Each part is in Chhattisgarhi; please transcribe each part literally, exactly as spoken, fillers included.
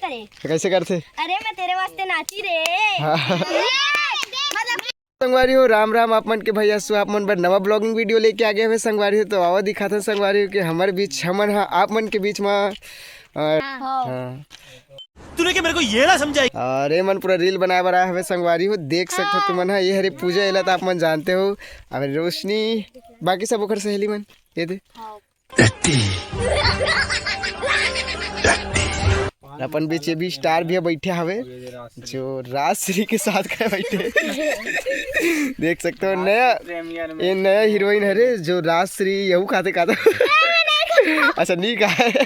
करे। तो कैसे करथे? अरे, मैं तेरे वास्ते नाची रे। हाँ। संगवारी हो, राम राम आप मन के। भैया सु आप मन बर नवा ब्लॉगिंग वीडियो लेके आ गए हवे संगवारी हो। तो आवा दिखाथन संगवारी हो कि हमर बीच, हमन हा आप मन के बीच मा, अ, हाँ। हाँ। तूने क्या मेरे को ये ना समझाई? और ये मन पूरा रील बनाए बर आए हवे संगवारी हो, देख सकथो तुमन हा। ये हरे पूजा, एला तो आप मन जानते हो। अब रोशनी, बाकी सब ओकर सहेली मन, ये दे। अपन बीच ये भी स्टार भी बैठे हवे, जो राजश्री के साथ खड़े बैठे। देख सकते हो नया, ये नया हीरोइन हरे जो राजश्री, यहू खाते खाते। अच्छा, नहीं खाए।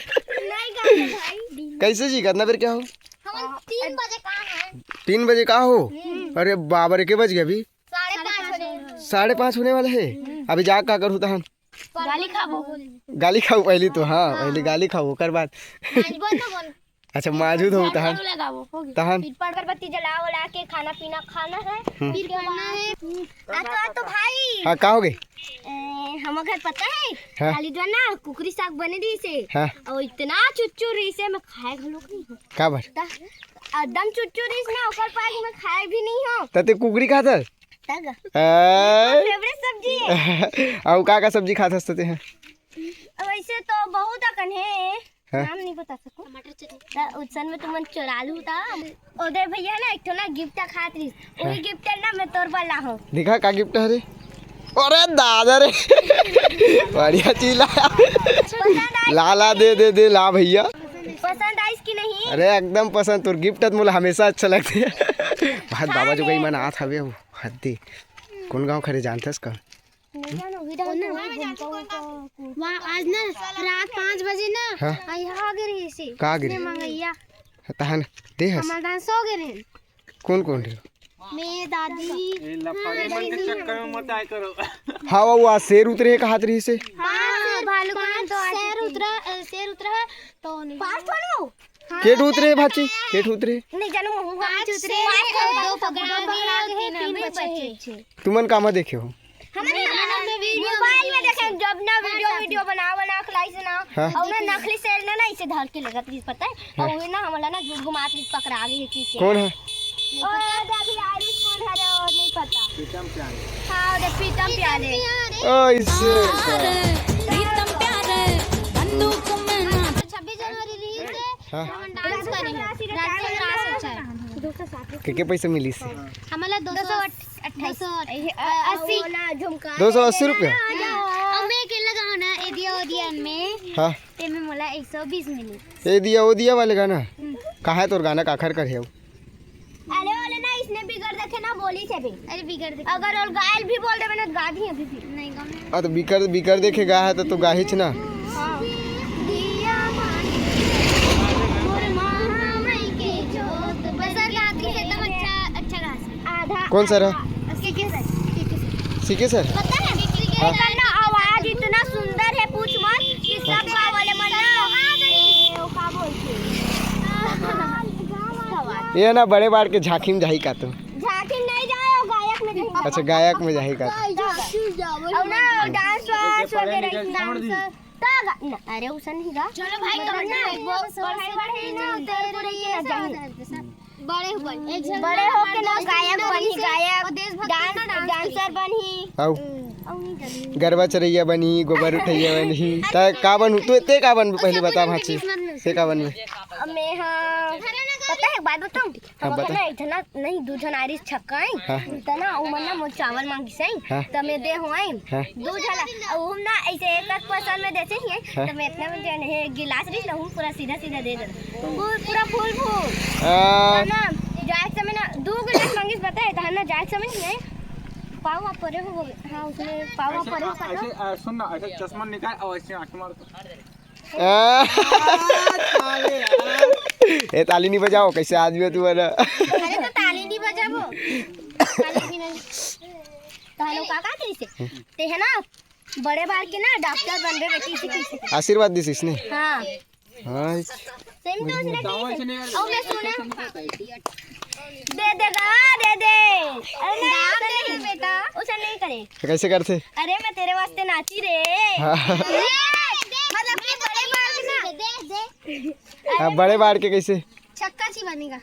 कैसे जी, कितना बेर क्या हो? हम तीन बजे का है। तीन बजे का हो? अरे बाबा रे, के बज गया अभी? साढ़े पाँच होने वाले। साढ़े पाँच होने वाले है। अभी जा का करू तहन? गाली खाबो। गाली खाऊ पहली तो, हाँ, पहली गाली खाऊ, ओकर बाद। मांजबो न बोल। अच्छा, मांजू धो तहन। झाड़ू लगाबो, हो गया। तहन? फिर पर अगरबत्ती जला वला के खाना पीना खाना है। हम्म। फिर खाना है। आ तो, आ तो भाई। हाँ, का हो गई? ए, हम घर पता है? हाँ। काली जो ना कुकरी साग बने दी से। हाँ। और इतना चुच्चू रही से मैं खाए घलो नहीं हूँ। का बर? एकदम चुच्चू रही ना, ओकर पास मैं खाए भी नहीं हूँ। तते कुकरी खात हस? तग। आय। फेवरेट सब्जी है। अउ का का सब्जी खात हस ते ह? वैसे तो बहुत अकन है, हाँ। नाम नहीं बता सकूं। टमाटर चटनी। त उसन में तुमन चुरा लू था। ओदे भैया ना एक ठो ना गिफ्ट खात रही, वही हाँ। गिफ्ट ना मैं तोर बर लाहूं। दिखा का गिफ्ट है रे? अरे दादा रे। बढ़िया चीज ला। पसंद आई? ला ला, दे दे दे, ला भैया। पसंद आइस कि नहीं? अरे एकदम पसंद, तोर गिफ्ट मोला हमेशा अच्छा लगथे। बहुत बाबा जो गई मन आत हवे हो। हद्दी। कौन गांव खरे जानथस का? नहीं जानो, इधर तो वहाँ आज ना रात पाँच बजे ना, हाँ। आ, यहाँ आ गिरी इसे। कहाँ गिरी? इसने मंगैया। तहन दे हस। हमारे दान सो गिरे। कौन कौन रे? मैं, दादी। ये लफड़े मन के चक्कर में मत आए करो। हाँ, वो आज शेर उतरे कहात रही से। हाँ, भालू का तो आज शेर उतरा, अ, शेर उतरा है, तो नहीं। पाँच ठो लो। के ठो उतरे भाची? के ठो उतरे? नहीं जानू, पाँच उतरे, दो पकड़ा गए, तीन बचे। तुमन कामा देखे हो? हमन मोबाइल में देखे, जब ना वीडियो, वीडियो बना बना के लाइस ना, हाँ। और ना नकली शेर ना, ना इसे धर के लेगत रहिस, पता है? हाँ। और ना हमला ना झूठ घुमात रहिस, पकड़ा गए पीछे। कौन है? और अभी आरिस कौन है रे, और नहीं पता। प्रीतम प्यारे। हाँ, और प्रीतम प्यारे। ओ, इससे प्रीतम प्यारे, बंदूक में ना। छब्बीस जनवरी रही थे, हाँ। हम डांस करे हैं। रात के क्लास अच्छा है। के के पैसा मिली से? हमला दो सौ अट्ठाईस। दो सौ अस्सी। दो सौ अस्सी रुपया? हाँ, और मैं अकेला गाँव ना, ए दिया ओ दिया में, हाँ। ते में मोला एक सौ बीस मिली। ए दिया ओ दिया वाले गाना? हम्म। कहाँ है तोर गाना, काखर कर है वो? अरे वाले ना, इसने बिगड़ देखे ना बोली से भी। अरे बिगड़ देखे। अगर और गायल भी बोल देवे ना, गा दी अभी भी। नहीं गा। आ, तो बिकर, बिकर देखे गा है, तो तू गाहिच ना। हाँ। दिया मांगे मोर महामाई के जोत। बस सर गाती है, एकदम अच्छा, अच्छा गा सके। आधा, कौन सर है? आधा। CK sir, CK sir. CK sir? पता है? हाँ। एकर ना आवाज इतना सुंदर है, पूछ मत, कि सब गाँव वाले मन ना, ए, वो का बोलते हैं? ये ना बड़े बाड़ के झांकी में जाही का तू? झांकी नहीं जाए, वो गायक में जाही। अच्छा, गायक में जाही का तू? और ना डांस वांस वगैरह, डांसर। तो गा-, ना, अरे उसन नहीं गा। चलो भाई, मतलब तो ना, ना, एक बार बढ़े बढ़े ना, उतर बढ़े के ना जाही। बड़े हुए। बड़े होके ना गायक बनी, गायक, डांस, डांसर बनी। आऊ। गरबा चरैया बनी, गोबर उठैया बनी। त का बनू? तू ते का बनबे पहले बता भांची। ते का बनबे? मैं हाँ, पता है एक बात बताऊं? हाँ, हम बता। ना एक जना नहीं, दू झन आरिस छक्का है। हाँ। त ना उमन ना मोर चावल मांगिस है। हाँ। त मैं दे हों। हाँ। दू झन, अब हम ना ऐसे एक एक पसंद में देते ही है। हाँ। त मैं इतना में जो है गिलास रही ना, हम पूरा सीधा सीधा दे दे। पूरा फूल फूल। आ। ना, जाए समय ना दू गिलास मांगिस, बताए, त हम ना जाए समय नहीं है। पाव आप परे हो, हाँ, उसने पाव आप परे हो, ऐसे, आ, सुन ना, ऐसे चश्मा निकाल और ऐसे आंख मार। आ। ए, ताली नहीं बजाओ, कैसे आदमी हो तुम्हारा? अरे, तो ताली नहीं बजाबो। ताली भी नहीं। तो हेलो, का, का करी से? ते है ना, बड़े बार के ना डॉक्टर बनबे बेटी, इसे कैसे? आशीर्वाद दिस इसने। हाँ। हाँ। सेम तो उसने की से। और मैं सुना, दे देगा, दे दे। अरे नहीं, उसे नहीं, बेटा, उसे नहीं करे। तो कैसे करते? अरे, मैं तेरे वास्ते नाची रे। हाँ। अरे, मतलब कि बड़े बार के ना। हाँ, बड़े बार के कैसे? छक अच्छी बनेगा।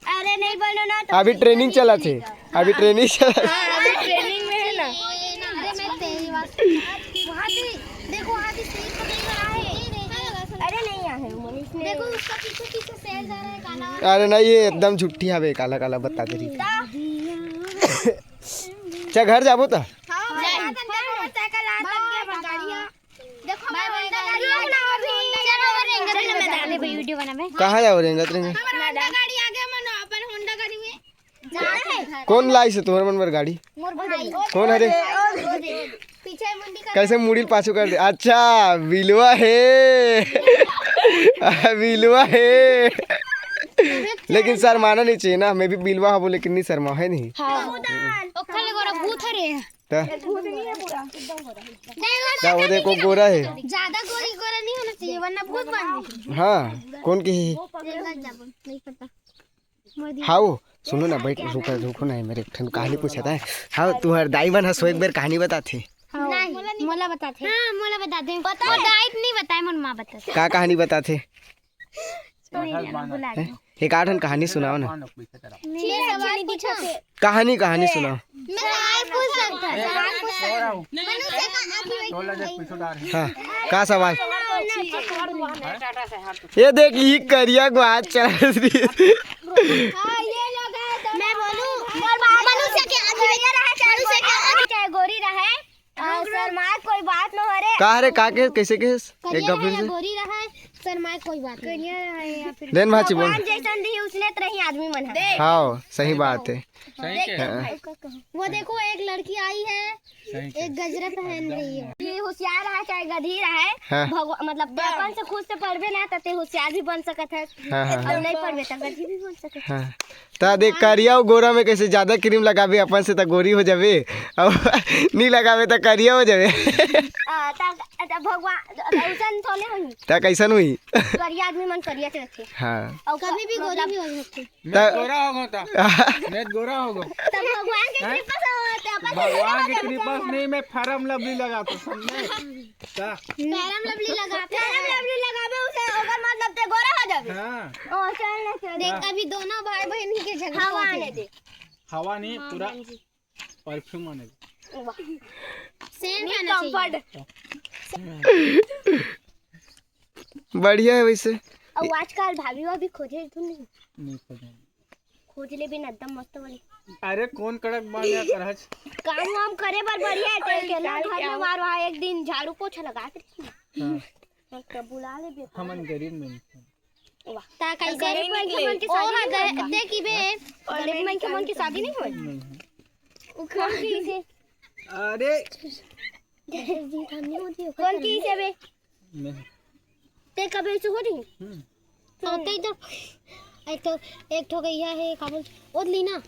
अरे नहीं बनो ना तो अभी ट्रेनिंग चला थे। अभी ट्रेनिंग चला थे। हाँ, अभी ट्रेनिंग में है ना। अरे मैं तेरी बात वहाँ भी देखो, वहाँ भी शेर को नहीं बनाए। अरे नहीं आए हैं वो, इसने देखो उसका पीछे पीछे शेर जा रहा है काला। अरे नहीं, ये एकदम झूठी हवे, काला काला बता दे रही। अच्छा, घर जाबो त? हाँ, जाए। देखो, साइकिल आ तक गया, गाड़ियाँ। देखो, मैं होंडा गाड़ी आ गया, अभी होंडा गाड़ी आ गया। चलो, रेंगत रेंगत में डाले भाई, वीडियो बनावे। कहाँ जाओ रेंगत रेंगत? हमारा होंडा गाड़ी आ गया, मनो अपन होंडा गाड़ी में जाना है। कौन लाइस हे तुम्हारे मन बर गाड़ी? मोर भाई। कौन हरे? पीछे मुंडी कर। कैसे मुड़ी ल पाछू कर दे? अच्छा, बिलवा हे। बिलवा हे। लेकिन शर्माना नहीं चाहिए ना, मैं भी बिलवा हबो लेकिन नहीं शर्मा है नहीं। हाँ। ओखर ले गोरा भूत हरे। त? नहीं, वो क्या, वो देखो गोरा है। ज्यादा गोरी गोरा नहीं होना चाहिए, वरना भूत बन जाएगी। हाँ, कौन के ही? नहीं पता। हाँ, वो, सुनो ना, बैठ, रुको, रुको ना, मेरे एक ठन कहानी पूछा था। हाँ, तुम्हार दाई मन ह सो एक बेर कहानी बताथे। हाँ, नहीं, मोला बताथे। हाँ, मोला बताथे। पता वो है। दाई नहीं बताए, मोर माँ बताथे। का कहानी बताथे? नहीं, नहीं, भुला गई। एक आध ठन कहानी सुनाओ ना। नहीं, अच्छा, नहीं पूछो। कहानी, कहानी सुनाओ। मैं सवाल पूछ सकता हूँ, सवाल पूछ सकता हूँ। मनुष्य का आँख में हाँ, का सवाल? ये देख, ई करिया ग्वाच चल रही। हाँ, ये लोग हैं, तो मैं बोलूँ, मनुष्य के आँख में, मनुष्य के आँख चाहे गोरी रहे, और शर्माए कोई बात न हो रे। का रे, का के, कैसे के? एक करिया गप रहे या से। गोरी रहे, शर्माए कोई बात नहीं। करिया रहे या फिर देन भाची बोल। भगवान जैसन दी, उसने त रही आदमी मन है। हाँ, सही बात है। सही देख, के। हाँ। वो देखो, एक लड़की आई है, सही के। एक गजरा पहन रही है। ये होशियार रहा चाहे गधी रहा है, हाँ। भगवान, मतलब, ते अपन से खुद से पढ़बे ना, तो ते होशियार भी बन सकत है। हाँ, हाँ, हाँ। और नहीं पढ़बे तो गधी भी बन सकत है। हाँ। त देख, करिया अउ गोरा में कैसे ज्यादा क्रीम लगाबे अपन से, त गोरी हो जाबे, अउ नहीं लगाबे, त करिया हो जाबे। आ, त, त भगवान, त उसन थोड़े होही। त कैसन हुई? करिया आदमी मन करिया से रखे। हाँ। और कभी भी गोरी मतलब भी हो सकते। मैं त गोरा हो गो ता। मैं गोरा हो गो। त भगवान के हैं? कृपा से होते, अपन से भगवान गोरा के हो कृपा से जाते। नहीं, मैं Fair and Lovely लगा तो, समझे? का? Fair and Lovely लगा, Fair and Lovely लगाबे उसे, ओकर मतलब ते गोरा हो जाबे। हाँ। ओ, चल ना, चल। देख, अभी दोनों भाई बहन के झगड़ा हवा होत आने हे। दे। हवा नहीं, हाँ, पूरा बहन जी। Perfume आने दे। वाह। Scent नहीं, आना चाहिए। Comfort। बढ़िया है वैसे। अब आजकल भाभी भाभी खोजे तो नहीं। नहीं खोजे। खोज ले बिन एकदम मस्त वाली। अरे कौन कड़क बांध या करहच? काम वाम करे बर बढ़िया है, अरे, तेरे के ना घर में मारो, हाँ, एक दिन झाड़ू पोछा लगा के रखी। हाँ। एक तो बुला ले बे। हमन गरीब में नहीं। वाह। ता कैसे गरीब मन के शादी नहीं होता? ते की बे, गरीब मन के मन की शादी नहीं होई? नहीं है। वो कौन की से? अरे। कौन की से बे? नहीं। ते कभी ऐसे हो रही? हम्म। तो ते इधर, एक तो, एक ठो गैया है, का बोल, ओद ली ना।